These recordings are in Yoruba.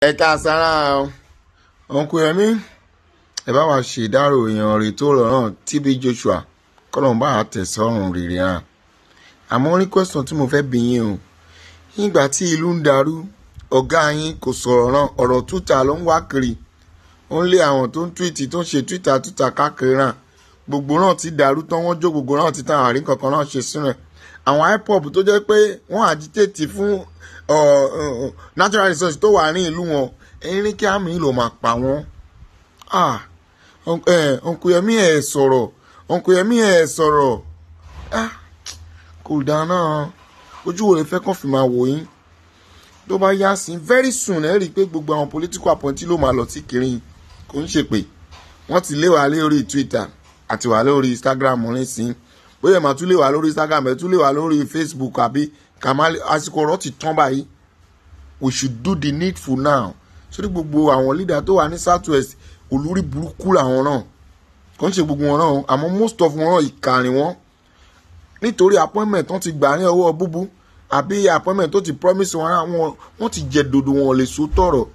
Ẹ káàsán o, Uncle Yẹmí. Ẹ bá wa ṣe ìdárò èèyàn rè tó rọrùn TB Joshua, kọ́lọ́n bá àtẹ̀sọ́rùn rèrè hàn. Àmọ́ ní question tí mo fẹ́ bi yín o. Nígbà tí ìlú ń darú, ọ̀gá yín kò sọ̀rọ̀ rán, ọ̀rọ̀ Twitter ló ń wá kiri. Ó ń lé àwọn tó ń tweet, tó ń ṣe Twitter Twitter káàkiri ràn. Gbogbo náà ti dàrú tán, wọ́n jó gbogbo náà ti tán, àárín kankan náà ṣe sínú ẹ̀. Àwọn IPOB tó jẹ́ pé wọ́n agitate fún natural resources tó wà ní ìlú wọn, ẹ̀rín kí àmì ló máa pa wọ́n. Ah, Uncle Yẹmí, ẹ̀ sọ̀rọ̀. Uncle Yẹmí, ẹ̀ sọ̀rọ̀. Ah, kò dáa náà. Ojú wo lè fẹ́ kàn fi máa wò yín? Tó bá yá sí very soon, ẹ rí i pé gbogbo àwọn political appointee ló máa lọ sí kiri. Kò ń ṣe pé wọ́n ti lé wa lórí Twitter àti wà lórí Instagram nísìnyí. Bóyá màá tún lè wà lórí Instagram, ẹ tún lè wà lórí Facebook àbí kàmá. Àsìkò ọ̀rọ̀ ti tán báyìí. We should do the needful now. Sórí gbogbo àwọn leader tó wà ní South West, olórí burúkú làwọn náà. Kò ń ṣe gbogbo wọn náà, àmọ́ most of wọn náà, ìkà ni wọ́n. Nítorí appointment tó ti gbà ní ọwọ́ búbú àbí appointment tó ti promise wọn, àwọn wọ́n ti jẹ dòdò, wọn lè so tọrọ.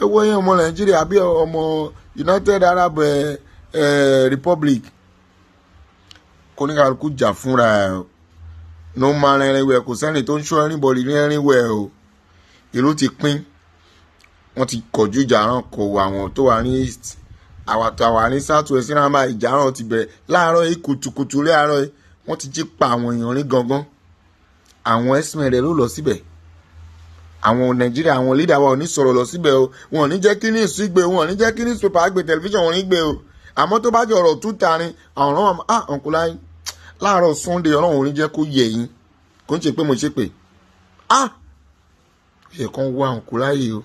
Ẹ wọ yẹn, ọmọ Nàìjíríà àbí ọmọ United Arab Republic, kóníkàlùkù jà fúnra ẹ. No man anywhere, kò sẹ́ni tó ń ṣọ́ anybody ní anywhere o. Ìlú ti pín, wọ́n ti kọjú ìjà rán kò àwọn tó wà ní East, àwọn tó wà ní South West náà máa ìjà rán ti bẹ̀rẹ̀ láàárọ̀ yìí kùtùkùtù. Láàárọ̀ yìí, wọ́n ti jí pa àwọn èèyàn ní gangan. Àwọn ẹ̀sìn rẹ̀ ló lọ síbẹ̀. Àwọn Nàìjíríà, àwọn leader wa ò ní sọ̀rọ̀ lọ síbẹ̀ o. Wọn ò ní jẹ́ kí ní ìsú gbé, wọn ò ní jẹ́ kí ní newspaper gbé, tẹlifíṣàn wọn ò ní gbé o. Àmọ́ tó bá jẹ́ ọ̀rọ̀ túta ni àwọn ọ̀rọ̀, ah, Uncle Láyé, láàárọ̀ Sunday, Ọlọ́run ò ní jẹ́ kó yẹ yín. Kò ń ṣe pé mo ṣe pé, ah, ó yẹ kán wá Uncle Láyé o.